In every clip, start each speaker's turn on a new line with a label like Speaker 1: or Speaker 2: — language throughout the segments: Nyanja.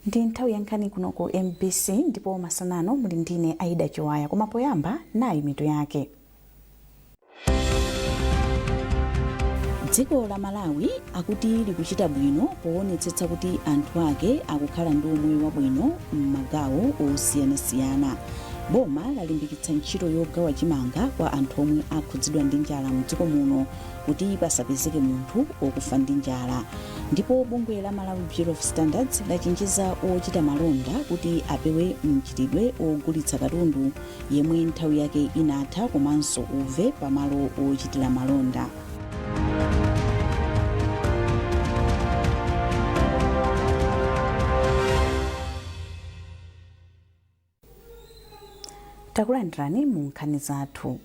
Speaker 1: Ndi nthawi ya nkhani kuno ku MBC ndipo masanano muli ndine Aida Chiwaya, koma poyamba nayi mitu yake. Dziko la Malawi akuti likuchita bwino poonetsetsa kuti anthu ake akukhala ndi umoyo wabwino m'magawo osiyanasiyana. Boma lalimbikitsa ntchito yogawa chimanga kwa anthu omwe akhudzidwa ndi njala mdziko muno kuti pasapezeke munthu okufa ndi njala. Ndipo bungwe la Malawi Bureau of Standards lachenjeza ochita malonda kuti apewe mchitidwe ogulitsa katundu yemwe nthawi yake inatha komanso uve pamalo ochitira malonda. Takulandirani mu nkhani zathu.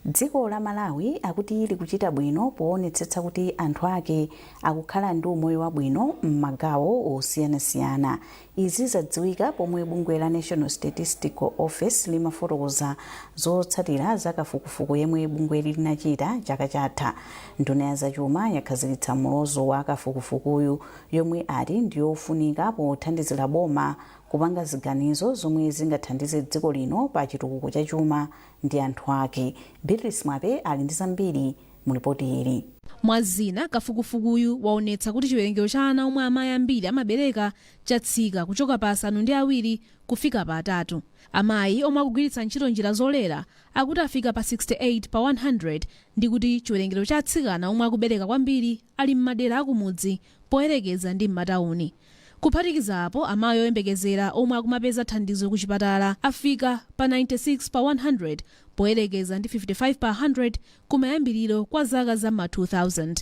Speaker 1: Dziko la Malawi akuti likuchita bwino poonetsetsa kuti anthu ake akukhala ndi umoyo wabwino m'magawo osiyanasiyana. Izi zadziwika pomwe bungwe la National Statistical Office limafotokoza zotsatira za kafukufuku yemwe bungweli linachita chaka chatha. Nduna ya zachuma yakhazikitsa mulozo wa kafukufukuyu yomwe ati ndiyofunika pothandizira boma kupanga ziganizo zomwe zingathandize dziko lino pa chitukuko cha chuma ndi anthu ake. Beatrice Mwape ali ndi zambiri mu lipoti ili.
Speaker 2: Mwa zina, kafukufukuyu waonetsa kuti chiwerengero cha ana omwe amayi ambiri amabereka chatsika kuchoka pa 7 kufika pa 3. Amayi omwe akugwiritsa ntchito njira zolera akuti afika pa 68 pa 100 ndi kuti chiwerengero cha atsikana omwe akubereka kwambiri ali m'madera akumudzi poyerekeza ndi m'matauni. Kuphatikiza apo, amayi oyembekezera omwe akumapeza thandizo kuchipatala afika pa 96 pa 100 poyerekeza ndi 55 pa 100 kumayambiriro kwa zaka za m'ma 2000.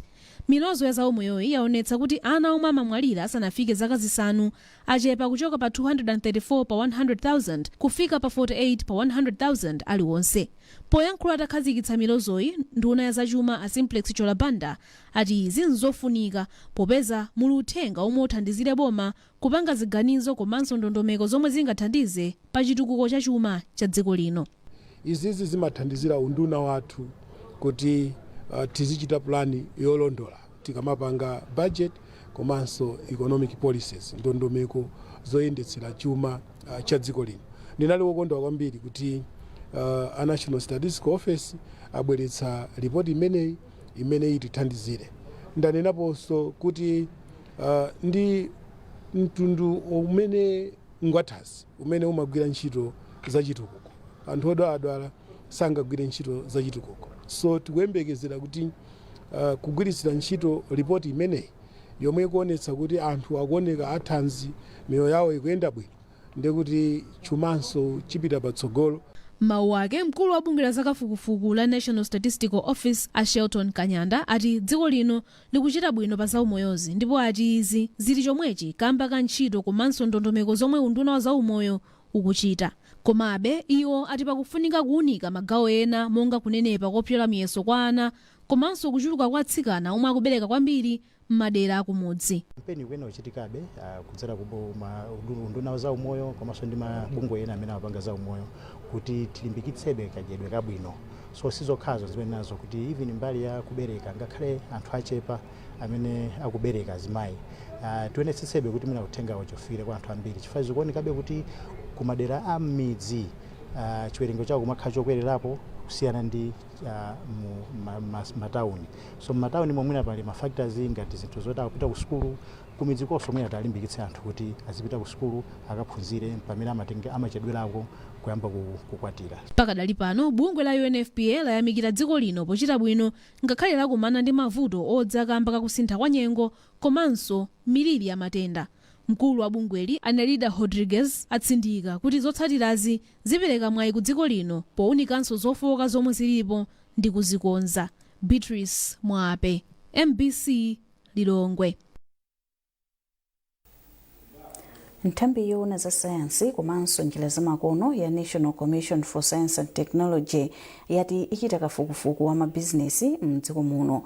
Speaker 2: Milozo ya zaumoyoyi yaonetsa kuti ana omwe amamwalira asanafike zaka zisanu achepa kuchoka pa 234 pa 100,000 kufika pa 48 pa 100,000 aliwonse. Poyankhula atakhazikitsa milozoyi, nduna ya zachuma a Simplex Chithyola Banda ati izi nzofunika popeza muli uthenga omwe uthandizire boma kupanga ziganizo komanso ndondomeko zomwe zingathandize pa chitukuko cha chuma cha dziko lino.
Speaker 3: Izizi zimathandizira unduna wathu kuti tizichita pulani yolondola tikamapanga budget komanso economic policies, ndondomeko zoyendetsera chuma cha dziko lino. Ndinali wokondwa kwambiri kuti a National Statistical Office abweretsa ripoti imeneyi imene itithandizire. Ndanenaponso kuti ndi mtundu umene ngwathanzi umene umagwira ntchito zachitukuko. Anthu odwaladwala sangagwire ntchito zachitukuko, so tikuyembekezera kuti kugwiritsira ntchito ripoti imeneyi yomwe ikuonetsa kuti anthu akuoneka athanzi, miyoyo yawo ikuyenda bwino, ndekuti chumanso chipita patsogolo.
Speaker 2: M'mawu ake, mkulu wa bungwe la zakafukufuku la National Statistical Office a Shelton Kanyanda ati dziko lino likuchita bwino pa zaumoyozi ndipo ati izi zili chomwechi kamba ka ntchito komanso ndondomeko zomwe unduna wa zaumoyo ukuchita. Komabe, iwo ati pakufunika kuunika magawo ena monga kunenepa kopyola muyeso kwa ana komanso kuchuluka kwa atsikana omwe akubereka kwambiri m'madera akumudzi.
Speaker 4: Kampeni ikuyenera kuchitikabe kudzera ku unduna wa zaumoyo komanso ndi mabungwe ena amene amapanga zaumoyo kuti tilimbikitsebe kadyedwe kabwino. So sizokhazo zimene nazo kuti even mbali ya kubereka, ngakhale anthu achepa amene akubereka azimayi, tionetsetsebe kuti mwina uthenga ufikire kwa anthu ambiri, chifukwa zikuonekabe kuti kumadera a m'midzi chiwerengero chawo kumakhala chokwererapo kusiyana ndi mu matawuni. So m'matawuni momwina pali ma factors ngati zinthu zoti akupita ku sukulu. Kumidzi konso mwina talimbikitse anthu kuti azipita ku sukulu akaphunzire, pamene amachedwerako kuyamba kukwatira.
Speaker 2: Pakadali pano, bungwe la UNFPA layamikira dziko lino pochita bwino ngakhale lakumana ndi mavuto odza kamba kakusintha kwa nyengo komanso miliri ya matenda. Mkulu wa bungweli, a Nelida Rodriguez, atsindika kuti zotsatirazi zipereka mwayi ku dziko lino powunikanso zofooka zomwe zilipo ndi kuzikonza. Beatrice Mwape, MBC, Lilongwe.
Speaker 1: Nthambi yoona za sayansi komanso njira zamakono ya National Commission for Science and Technology yati ichita kafukufuku wa mabizinesi mdziko muno.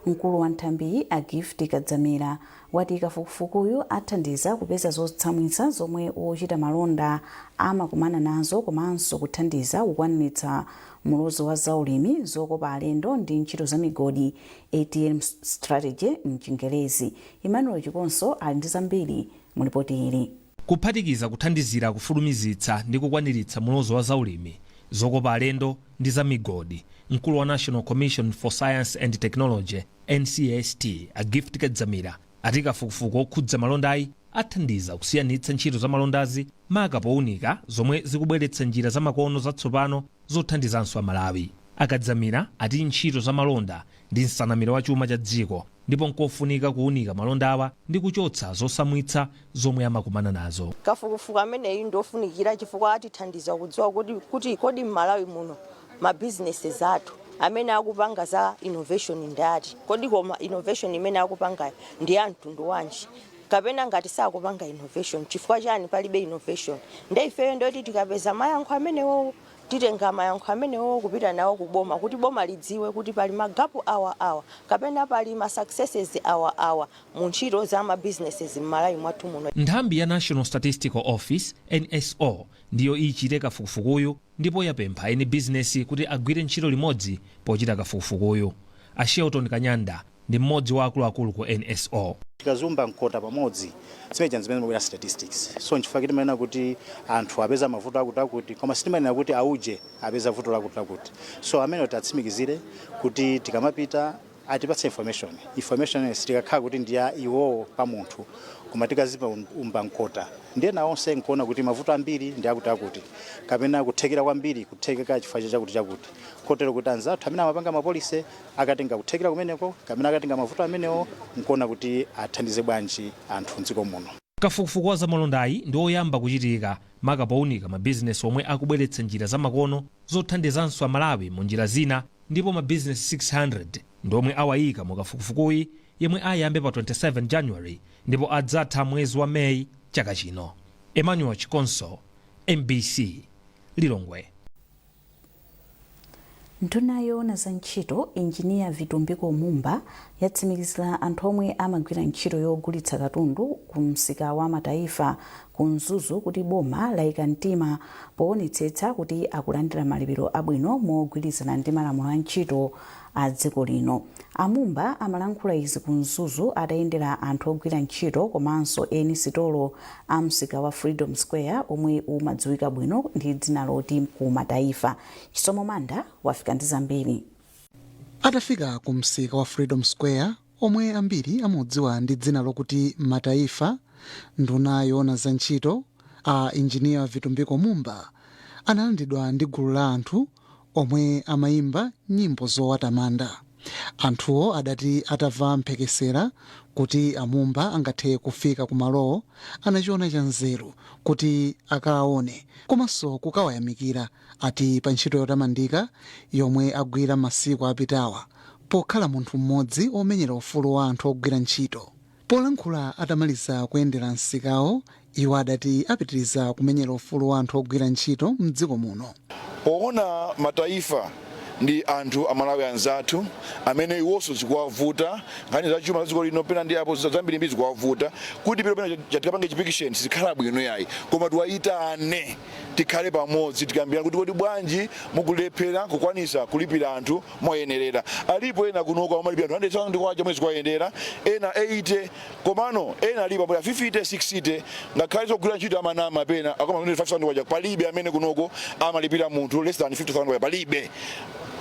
Speaker 1: Mkulu wa nthambiyi, a Gift Kadzamira, wati kafukufukuyu athandiza kupeza zotsamwitsa zomwe ochita malonda amakumana nazo komanso kuthandiza kukwaniritsa mulozo wa zaulimi, zokopa alendo ndi ntchito za migodi, ATM strategy mchingerezi. Emmanuel Chikonso ali ndi zambiri mu lipoti ili.
Speaker 5: Kuphatikiza kuthandizira kufulumizitsa ndi kukwaniritsa mulozo wa zaulimi, zokopa alendo ndi za migodi, mkulu wa National Commission for Science and Technology, NCST, a Gift Kadzamira, ati kafukufuku okhudza malondayi athandiza kusiyanitsa ntchito za malondazi, maka powunika zomwe zikubweretsa njira zamakono zatsopano zothandizanso Amalawi. Akadzamira ati ntchito za malonda ndi nsanamira wa chuma cha dziko, ndipo nkofunika kuwunika malonda awa ndi kuchotsa zosamwitsa zomwe amakumana nazo.
Speaker 6: Kafukufuku ameneyi ndofunikira chifukwa atithandiza kudziwa kuti kodi m'Malawi muno mabizinesi athu amene akupanga za innovation ndati, kodi koma innovation imene akupangayo ndi ya mtundu wanji, kapena ngati sakupanga innovation, chifukwa chani palibe innovation? Nde ifeyo ndoti tikapeza mayankho amenewo, titenga mayankho amenewo kupita nawo kuboma kuti boma lidziwe kuti pali ma gap awa awa kapena pali ma successes awa awa mu ntchito za ma businesses m'Malawi mwathu muno.
Speaker 5: Nthambi ya National Statistical Office, NSO, ndiyo ichite kafukufukuyu, ndipo yapempha eni bizinesi kuti agwire ntchito limodzi pochita kafukufukuyu. A Shelton Kanyanda ndi mmodzi wa akuluakulu ku NSO.
Speaker 4: Tikazumba mkota pamodzi, zimene zimene mabwera statistics. So nchifukwa timanena kuti anthu apeza mavuto akuti akuti, koma sitimanena kuti auje apeza vuto lakuti lakuti. So amene tatsimikizire kuti tikamapita atipatse information, information sitikakhala kuti ndiya iwowo pa munthu, koma tikazipa umba mkota ndiye nawo onse nkuona kuti mavuto ambiri ndi akuti akuti kapena kuthekera kwambiri kuthekeka chifukwa chakuti chakuti, kotero kuti anzathu amene amapanga ma policy akatenga kuthekera kumeneko kapena akatenga mavuto amenewo nkuona kuti athandize bwanji anthu mdziko muno.
Speaker 5: Kafukufuku wa zamalondayi ndi oyamba kuchitika, maka powunika mabizinesi omwe akubweretsa njira zamakono zothandizanso Amalawi mu njira zina, ndipo mabizinesi 600 ndi omwe awayika mu kafukufukuyi, yemwe ayambe pa 27 January ndipo adzatha mwezi wa Meyi chaka chino. Emmanuel Chikonso, MBC, Lilongwe.
Speaker 1: Nduna yoona za ntchito, Injiniya Vitumbiko Mumba, yatsimikizira anthu omwe amagwira ntchito yogulitsa katundu ku msika wa Mataifa ku Mzuzu kuti boma layika mtima poonetsetsa kuti akulandira malipiro abwino mogwirizana ndi malamulo a ntchito a dziko lino. Amumba amalankhula izi ku Mzuzu atayendera anthu ogwira ntchito komanso eni sitolo a msika wa Freedom Square, omwe umadziwika bwino ndi dzina loti ku Mataifa. Chisomo Manda wafika ndi zambiri.
Speaker 7: Atafika ku msika wa Freedom Square, omwe ambiri amudziwa ndi dzina lokuti Mataifa, nduna yoona za ntchito a Injiniya Vitumbiko Mumba analandidwa ndi gulu la anthu omwe amayimba nyimbo zowatamanda. Anthuwo adati atamva mphekesera kuti Amumba angathe kufika kumalowo, anachiona cha nzeru kuti akaone komanso kukawayamikira ati pa ntchito yotamandika yomwe agwira masiku apitawa pokhala munthu mmodzi omenyera ufulu wa anthu ogwira ntchito. Polankhula atamaliza kuyendera msikawo, iwo adati apitiriza kumenyera ufulu wa anthu ogwira ntchito mdziko muno.
Speaker 8: Poona Mataifa ndi anthu Amalawi anzathu amene iwonso zikuwavuta nkhani za chuma za dziko lino, pena ndi apo zambirimbiri zikuwavuta, kuti pena pena tikapange chipikisheni sizikhala bwino yayi, koma tiwayitane, tikhale pamodzi, tikambirana kuti kodi bwanji mukulephera kukwanisa kulipira anthu moyenerera. Alipo ena kunoko amalipira anthu 100,000 kwacha mwezi kwayendera, ena 80, komano ena alipo amene 50, 60, ngakhale zogwira ntchito amanama pena akoma 5,000 kwacha. Palibe amene kunoko amalipira munthu less than 50,000 kwacha, palibe.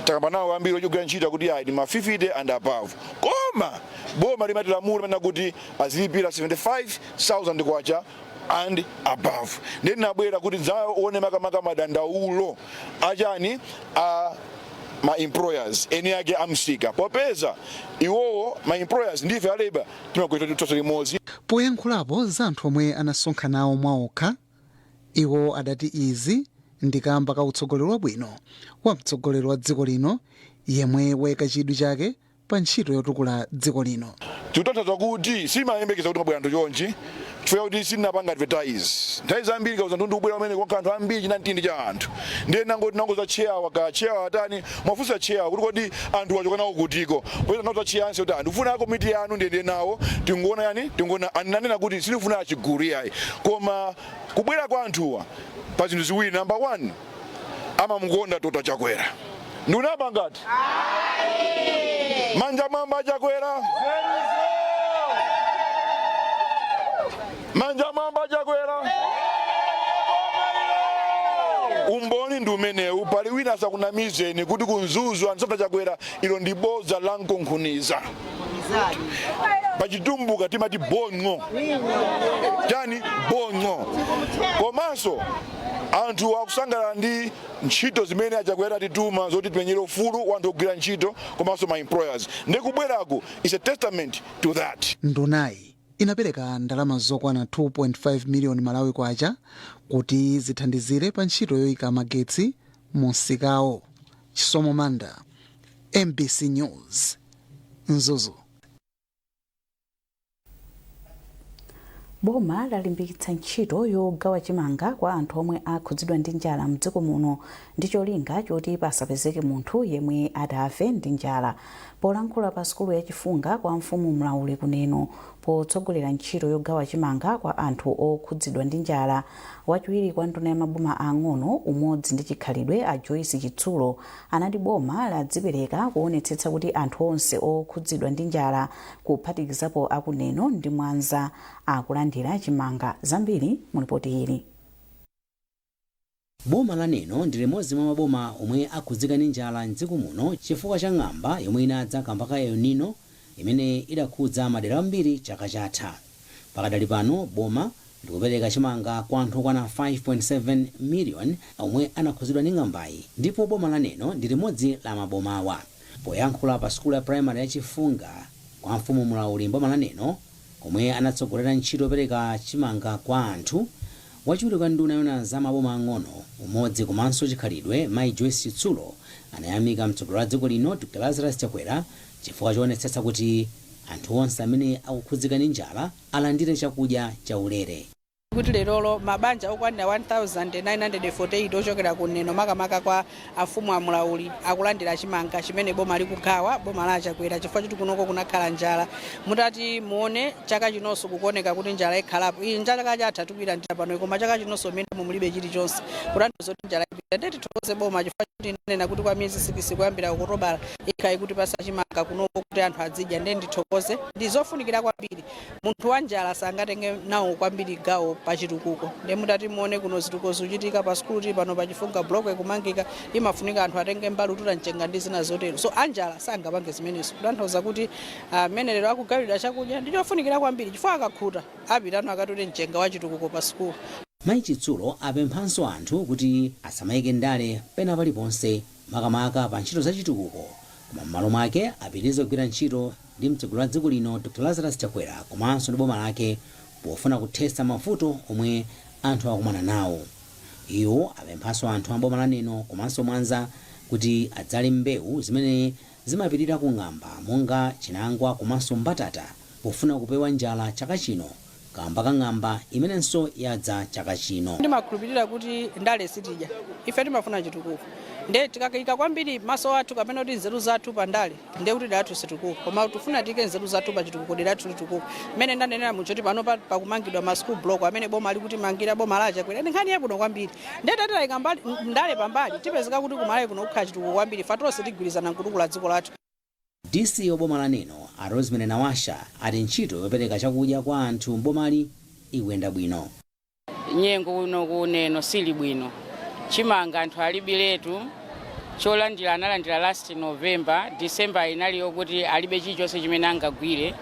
Speaker 8: Takamba nawo ambiri ochigwira ntchito akuti ayi, ndi ma 50 and above, koma boma limatilamula manena kuti azilipira 75,000 kwacha and above. Ndiye ndinabwera kuti ndidzaone makamaka madandaulo achani a ma employers, eni ake amsika, popeza iwowo ma employers ndife a labour timagwira tonse limodzi.
Speaker 7: Poyankhulapo za anthu omwe anasonkhanawo mwaokha, iwo adati izi ndi kamba ka utsogoleri wabwino wa mtsogoleri wa dziko lino, yemwe wayika chidwi chake pa ntchito yotukula dziko lino.
Speaker 8: Tikutanthauza kuti simayembekeza kuti mabwera anthu chonchi, chifukwa kuti sitinapanga advertise. Nthawi zambiri kauza anthu ndikubwera umene kwakhala anthu ambiri, china mtindi cha anthu. Ndiye nangoti nangoza chair waka chair atani, mwafunsa chair kuti kodi anthu wachoka nawo kutiko, popeza nauza chair anse kuti ndikufuna komiti yanu ndiyende nawo, tingoona yani, tingoona. Ananena kuti sindikufuna achigulu yayi, koma kubwera kwa anthuwa pa zinthu ziwiri. Number 1, amamukonda Dr. Chakwera. Ndikunama ngati manja mwamba Chakwera. Manja mwamba, Chakwera. Umboni ndi umenewu. Pali wina asakunamizeni kuti ku Mzuzu anthu Chakwera. Ilo ndi boza la mkunkhuniza. Pachitumbuka timati bong'o chani, bong'o. Komanso anthu akusangalala ndi ntchito zimene aChakwera atituma zoti timenyere ufulu wa anthu ogwira ntchito komanso ma employers. Ndikubweraku is a testament to that.
Speaker 7: Ndunayi inapereka ndalama zokwana 2.5 miliyoni Malawi kwacha kuti zithandizire pa ntchito yoyika magetsi mu msikawo. Chisomo Manda, MBC News, Mzuzu.
Speaker 1: Boma lalimbikitsa ntchito yogawa chimanga kwa anthu omwe akhudzidwa ndi njala mdziko muno ndi cholinga choti pasapezeke munthu yemwe atafe ndi njala. Polankhula pa sukulu yachifunga kwa Mfumu Mlauli kuneno potsogolera ntchito yogawa chimanga kwa anthu okhudzidwa ndi njala, wachiwiri kwa nduna ya maboma ang'ono, umodzi ndi chikhalidwe, a Joyce Chitsulo, anati boma ladzipereka kuonetsetsa kuti anthu onse okhudzidwa ndi njala, kuphatikizapo akuneno ndi Mwanza, akulandira chimanga. Zambiri mulipoti ili.
Speaker 9: Boma la Neno ndi limodzi mwa maboma omwe akhudzika ndi njala mdziko muno chifukwa cha ng'amba yomwe inadza kamba ka El Nino imene idakhudza madera ambiri chaka chatha. Pakadali pano boma likupereka chimanga kwa anthu okwana 5.7 million omwe anakhudzidwa ndi ng'ambayi, ndipo boma la Neno ndi limodzi la mabomawa. Poyankhula pa sukulu ya primary ya Chifunga kwa Mfumu Mulauli mboma la Neno, komwe anatsogolera ntchito yopereka chimanga kwa anthu, wachiwiri kwa nduna yona za maboma ang'ono, umodzi komanso chikhalidwe, Mayi Joyce Chitsulo, anayamika mtsogoleri wa dziko lino Dr Lazarus Chakwera chifukwa choonetsetsa kuti anthu onse amene akukhudzika ndi njala alandire chakudya chaulere.
Speaker 10: Kuti lerolo mabanja okwanira 1948 ochokera ku Neno, makamaka kwa afumu amulauli, akulandira chimanga chimene boma likugawa, boma la Chakwera, chifukwa choti kunoko kunakhala njala. Mutati muone, chaka chinonso kukuoneka kuti njala ikhalapo. Iyi chaka chatha tikuyilandira pano, koma chaka chinonso minda mulibe chilichonse, kutanthauza kuti njala ipita. Ndiye tithokoze boma chifukwa choti inanena kuti kwa miyezi 6 kuyambira Okutobala ikhala ikutipasa chimanga kunoko kuti anthu azidya. Ndiye ndithokoze, ndi zofunikira kwambiri. Munthu wa njala sangatenge nawo kwambiri gawo pa chitukuko. Ndiye mutati muone kuno, zitukuko zikuchitika pa sukulu tili pano pachifunga, block ikumangika, imafunika anthu atenge mbali ututa mchenga ndi zina zotero. So anjala sangapange zimenezo, kutanthauza kuti amene lero akugawirira chakudya ndi chofunikira kwambiri, chifukwa akakhuta apitano akatute mchenga wa chitukuko pa sukulu.
Speaker 9: Mayi Chitsulo apemphanso anthu kuti asamayike ndale pena paliponse, makamaka pa ntchito za chitukuko, koma m'malo mwake apitirize kugwira ntchito ndi mtsogoleri wa dziko lino Dr Lazarus Chakwera komanso ndi boma lake pofuna kuthetsa mavuto omwe anthu akumana nawo. Iwo apemphanso anthu a boma la Neno komanso Mwanza kuti adzale mbewu zimene zimapirira ku ng'amba monga chinangwa komanso mbatata pofuna kupewa njala chaka chino kamba ka ng'amba imenenso yadza chaka chino.
Speaker 10: Ndimakhulupirira kuti ndale sitidya, ife timafuna chitukuko. Nde tikakayika kwambiri maso athu kapena kuti nzeru zathu pa ndale, nde kuti dera lathu situkuka, koma tifuna tiyike nzeru zathu pa chitukuko, dera lathu litukuka. Mmene ndanenera muchoti pano pakumangidwa ma school block amene boma likutimangira, boma la Chakwera, ndi nkhani yabwino kwambiri. Nde tatayika ndale pambali, tipezeka kuti kumalawi kuno kukhala chitukuko kwambiri, fa tonse tigwirizana nkutukula dziko lathu.
Speaker 9: DC wa boma la Neno a Rosemary Nawasha ati ntchito yopereka chakudya kwa anthu mbomali ikuyenda bwino.
Speaker 11: Nyengo kuno kuneno sili bwino. Chimanga anthu alibiletu cholandira, analandira last November. December inali yokuti alibe chilichonse chimene angagwire.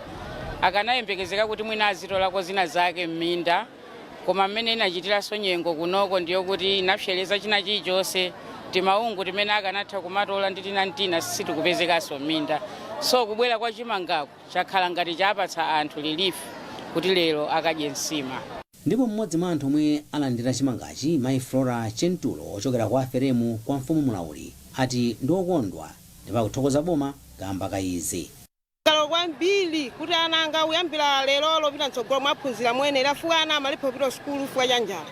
Speaker 11: Akanayembekezeka kuti mwina azitolako zina zake m'minda, koma mmene inachitiranso nyengo kunoko ndiyokuti inapsereza china chilichonse. Timaungu timene akanatha kumatola ndi tinantina sitikupezekanso m'minda. So kubwera kwa chimangako chakhala ngati chapatsa anthu relief kuti lero akadye nsima.
Speaker 9: Ndipo mmodzi mwa anthu omwe alandira chimangachi, Mayi Flora Chentulo ochokera kwa Aferemu kwa Mfumu Mulauli, ati ndi okondwa ndipo akuthokoza boma kamba ka izi.
Speaker 12: Kalo kwambiri kuti ana anga kuyambira lero lopita mtsogolo mwaphunzira moyenera, fuka ana amalepha kupita sukulu fuka cha njala.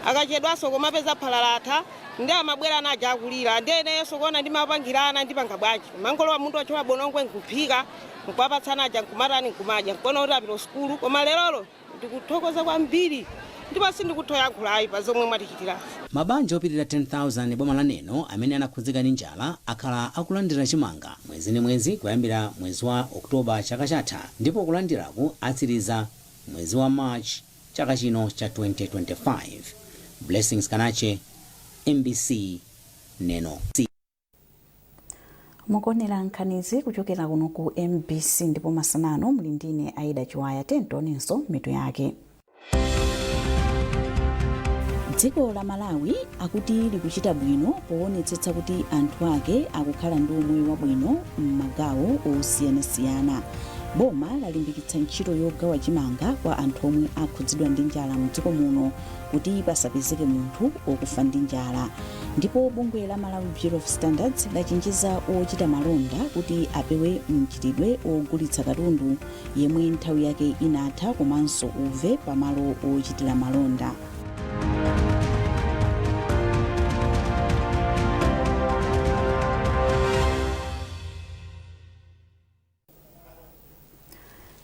Speaker 12: Akachedwanso komapeza phala latha, ndi amabwera ana aja akulira. Ndi enenso kuona ndimapangira ana, ndipanga bwanji? Mangolowa munthu wachowa bonongwe nkuphika, nkuwapatsa ana aja, nkumatani, nkumadya, nkuona kuti apita sukulu. Koma lerolo ndikuthokoza kwambiri ndipo sindikuthoyankhula ayi pa zomwe mwatichitirazi.
Speaker 9: Mabanja opitirira 10,000 boma la Neno amene anakhudzika ndi njala akhala akulandira chimanga mwezi ndi mwezi kuyambira mwezi wa Oktoba chaka chatha, ndipo kulandiraku atsiriza mwezi wa March. Chaka chino cha 2025. Blessings Kanache, MBC, Neno.
Speaker 1: Mukuonera nkhanizi kuchokera kuno ku MBC, ndipo masanano muli ndine Aida Chiwaya. Tionenso mitu yake. Dziko la Malawi akuti likuchita bwino poonetsetsa kuti anthu ake akukhala ndi umoyo wabwino m'magawo osiyanasiyana. Boma lalimbikitsa ntchito yogawa chimanga kwa anthu omwe akhudzidwa ndi njala mdziko muno kuti pasapezeke munthu okufa ndi njala. Ndipo bungwe la Malawi Bureau of Standards lachenjeza ochita malonda kuti apewe mchitidwe ogulitsa katundu yemwe nthawi yake inatha komanso uve pamalo ochitira malonda.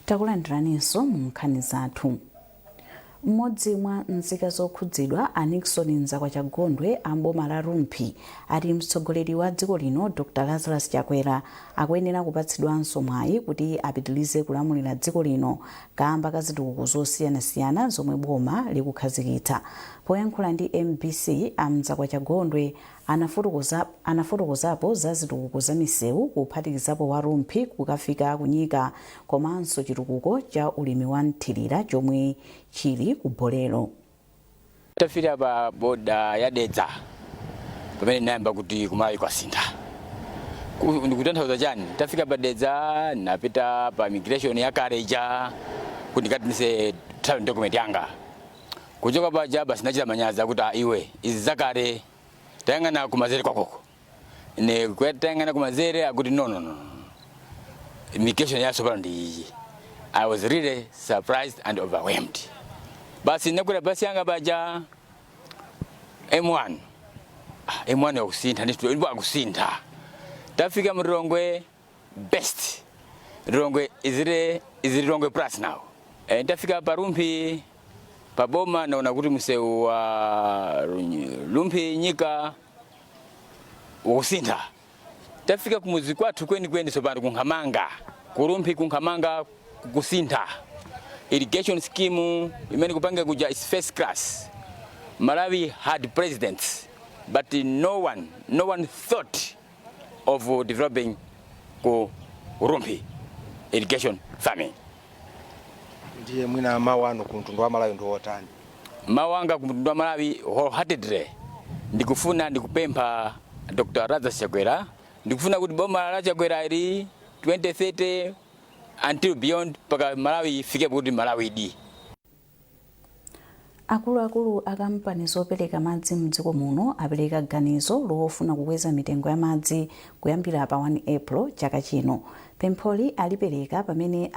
Speaker 1: Takulandiraninso mu nkhani zathu. Mmodzi mwa nzika zokhudzidwa, a Nixon Nzakwachagondwe a mboma la Rumphi, ati mtsogoleri wa dziko lino Dr Lazarus Chakwera akuyenera kupatsidwanso mwayi kuti apitirize kulamulira dziko lino kamba ka zitukuko zosiyanasiyana zomwe boma likukhazikitsa. Poyankhula ndi MBC, a Mnzakwachagondwe anafotokozapo za zitukuko za misewu, kuphatikizapo wa Rumphi kukafika kunyika, komanso chitukuko cha ulimi wa mthirira chomwe chili ku Bolero.
Speaker 13: Tafika pa boda ya Dedza pamene nayamba kuti kuMalawi kwasintha. Ndikutanthauza chani? Tafika pa Dedza, napita pa immigration ya Kareja kuti ndikatumize travel document yanga. Kuchoka paja basi nachita manyazi akuti, "Ah, iwe, izi zakale, tayang'ana kumazere kwakoko." Ne tayang'ana kumazere, akuti, "No, no, no, immigration yatsopano ndi iyi." I was really surprised and overwhelmed. Basi nakwera basi yanga paja M1. Ah, M1 yakusintha ndithu, ndipo akusintha. Tafika mu Lilongwe, best Lilongwe izire is Lilongwe plus now. Tafika pa Rumphi paboma, naona kuti msewu wa Rumphi Nyika wakusintha. Tafika kumuzi kwathu kwenikweni tsopano kuNkhamanga, kuRumphi kuNkhamanga kusintha. Irrigation scheme imene kupanga kuja is first class. Malawi had presidents, but no one thought of developing ku Rumphi irrigation farming.
Speaker 14: Ndiye mwina mawu anu ku mtundu wa Malawi ndi otani?
Speaker 13: Mawu anga ku mtundu wa Malawi, wholeheartedly ndikufuna, ndikupempha Dr Lazarus Chakwera, ndikufuna kuti boma la Chakwera ili 2030 until beyond, paka Malawi ifike kuti Malawi di.
Speaker 1: Akuluakulu a kampani zopereka madzi mdziko muno apereka ganizo lofuna kukweza mitengo ya madzi kuyambira pa 1 April chaka chino. Pempholi alipereka pamene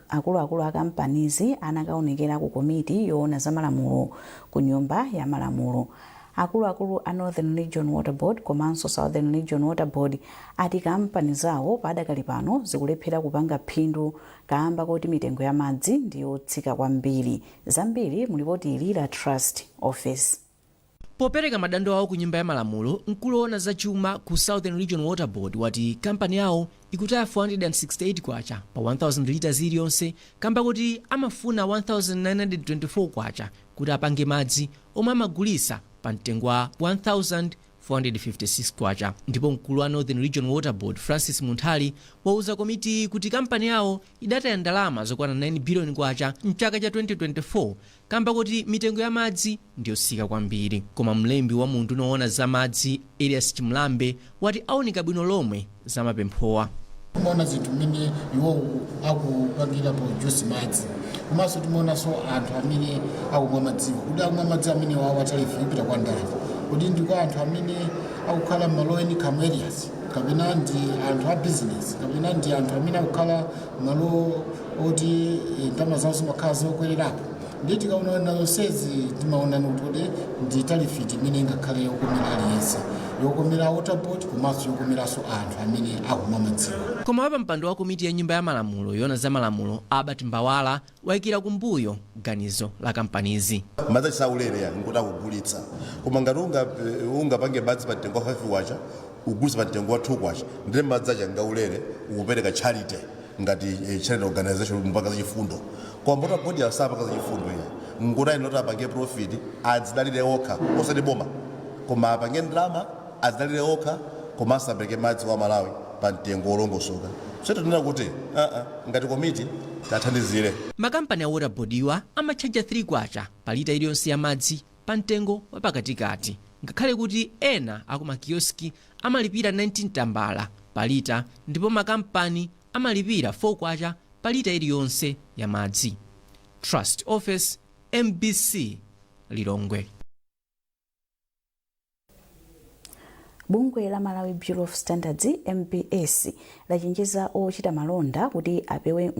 Speaker 1: akuluakulu a kampanizi anakaonekera ku komiti yoona za malamulo ku Nyumba ya Malamulo. Akuluakulu a Northern Region Water Board komanso Southern Region Water Board ati kampani zawo padakali pano zikulephera kupanga phindu kamba koti mitengo ya madzi ndiyotsika kwambiri. Zambiri mulipoti ili la Trust Office.
Speaker 15: Popereka madando awo ku Nyumba ya Malamulo, mkulu woona zachuma ku Southern Region Water Board wati kampani yawo ikutaya 468 kwacha pa 1000 liters iliyonse kamba kuti amafuna 1924 kwacha kuti apange madzi omwe amagulisa pa mtengo wa 1456 kwacha. Ndipo mkulu wa Northern Region Water Board, Francis Munthali, wauza komiti kuti kampani yawo idataya ndalama zokwana 9 biliyoni kwacha mchaka cha 2024 kamba kuti mitengo ya madzi ndiyotsika kwambiri. Koma mlembi wa munthu woona za madzi, Elias Chimlambe, wati aunika bwino lomwe za mapemphowa.
Speaker 16: Timaona zinthu mmene iwowo akupangira produce madzi, komanso timaonanso anthu amene akumwa madziwo, kuti akumwa madzi amene wawa tariff ipita kwa ndani? Kuti ndi kwa anthu amene akukhala m'ma low income areas, kapena ndi anthu a business, kapena ndi anthu amene akukhala malo oti ndalama zawo zimakhala zokwererapo? Ndi tikaona zonsezi, timaona kuti ndi tariff imene ingakhale yokomera aliyense, yokomera Water Board komanso yokomeranso anthu amene akumwa madziwo.
Speaker 15: Koma wapampando wa komiti ya Nyumba ya Malamulo yoona za malamulo, Albert Mbawala, wayikira kumbuyo ganizo la kampanizi.
Speaker 17: Madzi achisaulere ya nkuti akugulitsa, koma ngati ungapange madzi pa mtengo wa 5 kwacha, ugulitsa pa mtengo wa 2 kwacha, ndiye madzi aja ngaulere, ukupereka charity ngati charity organization, mupanga zachifundo. Koma Water Board sapanga zachifundo iya. Nkuti ayina kuti apange profit, adzidalire okha, osati boma, koma apange ndalama, adzidalire okha, komanso apereke madzi wa Malawi pa mtengo wolongosoka. So tinena kuti ngati komiti tathandizire.
Speaker 15: Makampani a Waterboard iwa amatchaja 3 kwacha pa lita iliyonse ya madzi pa mtengo wapakatikati, ngakhale kuti ena akumakioski amalipira 19 tambala pa lita ndipo makampani amalipira 4 kwacha pa lita iliyonse ya madzi. Trust Office, MBC, Lilongwe.
Speaker 1: Bungwe la Malawi Bureau of Standards, MBS, lachenjeza ochita malonda kuti apewe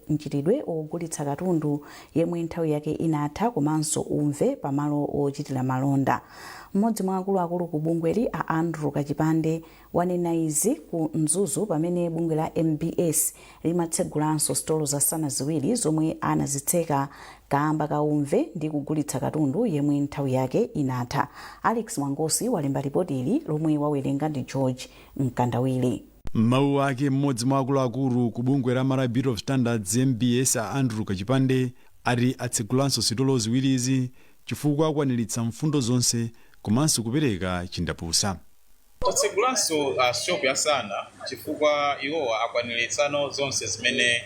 Speaker 1: mchitidwe ogulitsa katundu yemwe nthawi yake inatha komanso umve pamalo ochitira malonda. Mmodzi mwa akuluakulu ku bungweli, a Andrew Kachipande, wanena izi ku Mzuzu pamene bungwe la MBS limatsegulanso sitolo za Sana ziwiri zomwe anazitseka kaamba ka umve ndi kugulitsa katundu yemwe nthawi yake inatha. Alex Mwangosi walemba ripoti ili lomwe wawerenga ndi George Mkandawire.
Speaker 18: M'mawu ake, mmodzi mwa akuluakulu ku bungwe la Malawi Bureau of Standards, MBS, a Andrew Kachipande ati atsegulanso sitolo ziwirizi chifukwa akwaniritsa mfundo zonse komanso kupereka chindapusa.
Speaker 19: Tatsegulanso shop ya Sana chifukwa iwowa akwaniritsa zonse zimene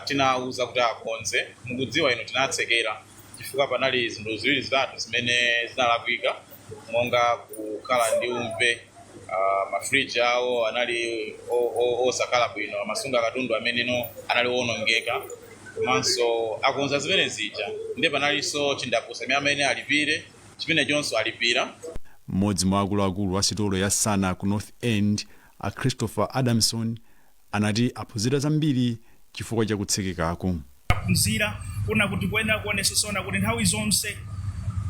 Speaker 19: tinawuza kuti akonze. Mukudziwa ino tinatsekera chifukwa panali zinthu ziwiri zitatu zimene zinalakwika, monga kukhala ndi umve, mafriji awo anali osakhala bwino, amasunga katundu ameneno anali owonongeka, komanso akonza zimene zija. Ndiye panalinso chindapusa imene amene alipire, chimene chonso alipira.
Speaker 18: Mmodzi mwa akuluakulu a sitolo ya Sana ku North End, a Christopher Adamson, anati aphunzira zambiri chifukwa chakutsekekako.
Speaker 20: Aphunzira kuna kuti kuyenera kuonesesona kuti nthawi zonse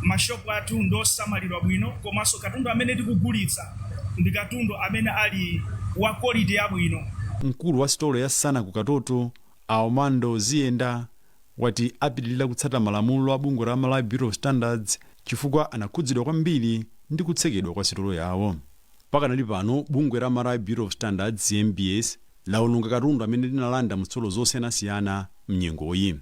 Speaker 20: mashopu athu ndosamalidwa bwino, komanso katundu amene tikugulitsa ndi katundu amene ali wa quality yabwino.
Speaker 18: Mkulu wa sitolo ya Sana ku Katoto, Armando Ziyenda, wati apitilira kutsata malamulo a bungwe la Malawi Bureau of Standards chifukwa anakhudzidwa kwambiri ndi kutsekedwa kwa sitolo yawo. Pakanali pano, bungwe la Malawi Bureau of Standards, MBS, lawononga katundu amene linalanda mu sitolo zosiyanasiyana mnyengoyi.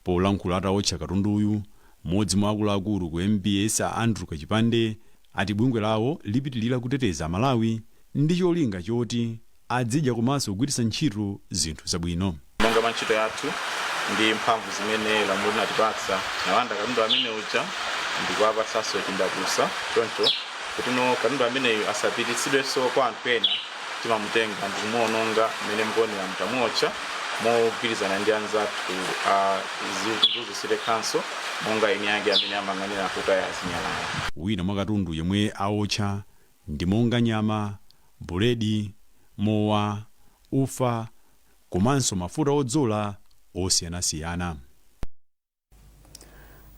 Speaker 18: Polankhula atawotcha katunduyu, mmodzi mwa akuluakulu ku MBS, a Andrew Kachipande, ati bungwe lawo lipitilira kuteteza Malawi ndi cholinga choti adzidya komanso kugwiritsa ntchito zinthu zabwino.
Speaker 19: Monga mwa ntchito yathu ndi mphamvu zimene lamulo linatipatsa, tinalanda katundu amene uja ndikuwapatsanso chindapusa. Choncho kutino katundu ameneyu asapititsidwenso kwa anthu ena, timamutenga ndikumuononga mmene mukuonera mutamuotcha, mogwirizana ndi anzathu a Mzuzu City Council monga eni ake amene amayang'anira kutaya zinyalala.
Speaker 18: Wina mwa katundu yemwe awotcha ndi monga nyama, buledi, mowa, ufa komanso mafuta odzola osiyanasiyana.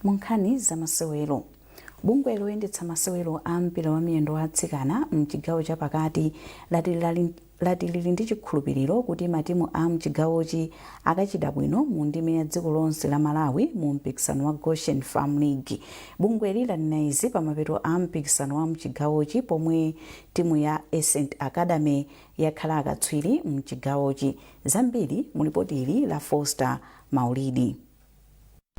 Speaker 1: Mu nkhani za masewero, bungwe loyendetsa masewero a mpira wa miyendo wa atsikana mchigawo chapakati lati lili ndi chikhulupiriro kuti matimu a mchigawochi akachita bwino mu ndime ya dziko lonse la Malawi mu mpikisano wa Goshen Farm League. Bungweli lanena izi pamapeto a mpikisano wa mchigawochi pomwe timu ya Ascent Academy yakhala akatswiri mchigawochi. Zambiri mu lipoti ili la Foster Maulidi.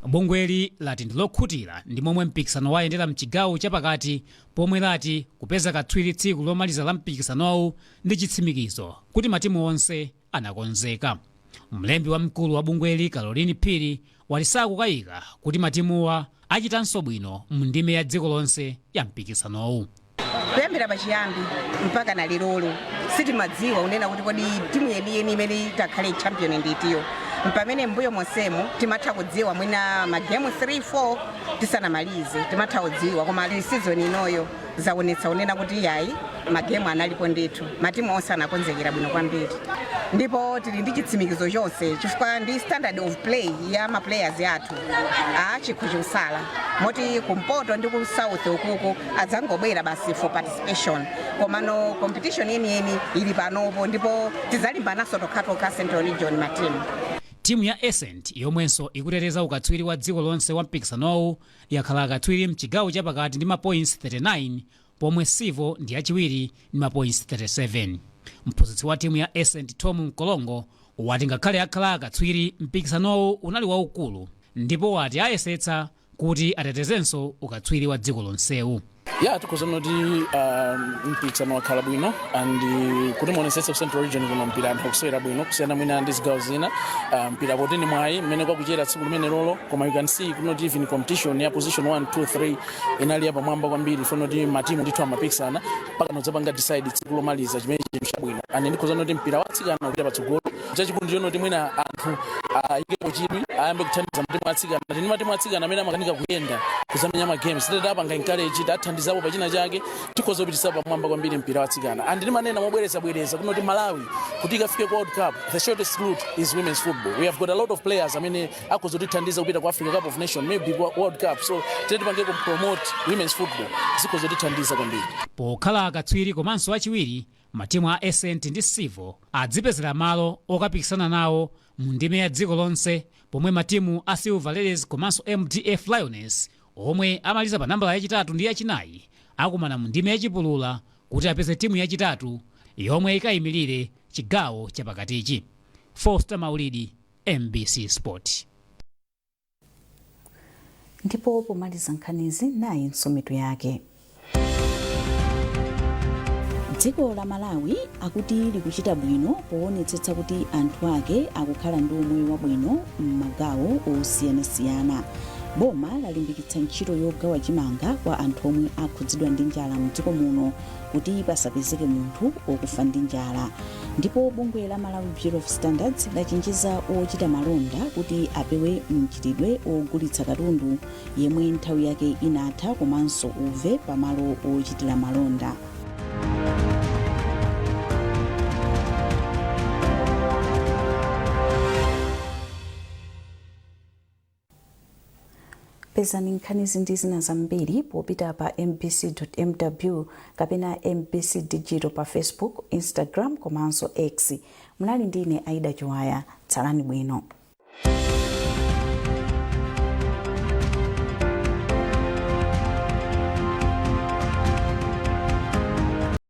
Speaker 21: Bungweli lati ndilokhutira ndi momwe mpikisano wayendera mchigawo chapakati, pomwe lati kupeza katswiri tsiku lomaliza la mpikisanowu ndi chitsimikizo kuti matimu onse anakonzeka. Mlembi wamkulu wa bungweli, Caroline Phiri, wati sakukayika kuti matimuwa achitanso bwino mu ndime ya dziko lonse ya mpikisanowu.
Speaker 22: Kuyambira pachiyambi mpaka na lerolo sitimadziwa unena kuti kodi timu yeniyeni imene itakhale champion nditiyo. Pamene mbuyo monsemo timatha kudziwa mwina magemu 3 4 tisanamalize timatha kudziwa, koma season inoyo zaonetsa unena kuti yayi, magemu analipo ndithu, matimu onse anakonzekera bwino kwambiri, ndipo tili ndi chitsimikizo chonse chifukwa ndi standard of play ya ma players athu a chikho chikusala, moti kumpoto ndi ku south ukuku adzangobwera basi for participation, komano competition yeniyeni ili panopo ndipo tidzalimbananso tokhatokha Central Region matimu.
Speaker 21: Timu ya Ascent, yomwenso ikuteteza ukatswiri wa dziko lonse wa mpikisanowu, yakhala akatswiri mchigawo chapakati ndi ma points 39, pomwe Civo ndi yachiwiri ndi ma points 37. Mphunzitsi wa timu ya Ascent, Tom Mkolongo, wati ngakhale akhala akatswiri, mpikisanowu unali waukulu Ndipo wati ayesetsa kuti atetezenso ukatswiri wa dziko lonsewu.
Speaker 2: Ya, tikhoza kuti mpikisano wakhala bwino and kuti muonesetse, ku Central Region kuno mpira anthu akusewera bwino kusiyana mwina ndi zigawo zina. Mpira poti ndi mwayi mmene kwakuchera tsiku limene lolo, koma you can see kunoti even competition ya position 1, 2, 3 inali yapamwamba kwambiri, fonoti matimu ndithu amapikisana mpaka nodzapanga decide tsiku lomaliza, chimene chinthu chabwino. And ndikhoza kuti mpira watsikana kupita patsogolo. Chachikulu ndichonoti mwina anthu ayikepo chidwi, ayambe kuthandiza matimu atsikana. Tini matimu atsikana amene amakanika kuyenda kuzamenya ma games, tete tapanga encourage, tathandizapo pachina chake, tikhoza kupitisa pamwamba kwambiri mpira watsikana. And ndimanena mobwerezabwereza kunoti Malawi kuti ikafike ku World Cup, the shortest route is women's football. We have got a lot of players amene akhoza kutithandiza kupita ku Africa Cup of Nation, maybe ku World Cup. So tete tipangeko promote women's football, zikhoza kutithandiza kwambiri.
Speaker 21: Pokhala akatswiri komanso achiwiri, matimu a Ascent ndi Civo adzipezera malo okapikisana nawo mu ndime ya dziko lonse, pomwe matimu a Silver Ladies komanso MDF Lioness, omwe amaliza pa nambala yachitatu ndi yachinayi, akumana mu ndime yachipulula kuti apeze timu yachitatu yomwe ikayimirire chigawo chapakatichi. Foster Maulidi, MBC Sport.
Speaker 1: Ndipo pomaliza nkhanizi, nayi mitu yake. Dziko la Malawi akuti likuchita bwino poonetsetsa kuti anthu ake akukhala ndi umoyo wabwino m'magawo osiyanasiyana. Boma lalimbikitsa ntchito yogawa chimanga kwa anthu omwe akhudzidwa ndi njala mdziko muno kuti pasapezeke munthu okufa ndi njala. Ndipo bungwe la Malawi Bureau of Standards lachenjeza ochita malonda kuti apewe mchitidwe ogulitsa katundu yemwe nthawi yake inatha komanso uve pamalo ochitira malonda. Pezani nkhanizi ndi zina zambiri popita pa mbc.mw kapena MBC Digital pa Facebook, Instagram komanso X. Munali ndine Aida Chiwaya. Tsalani bwino.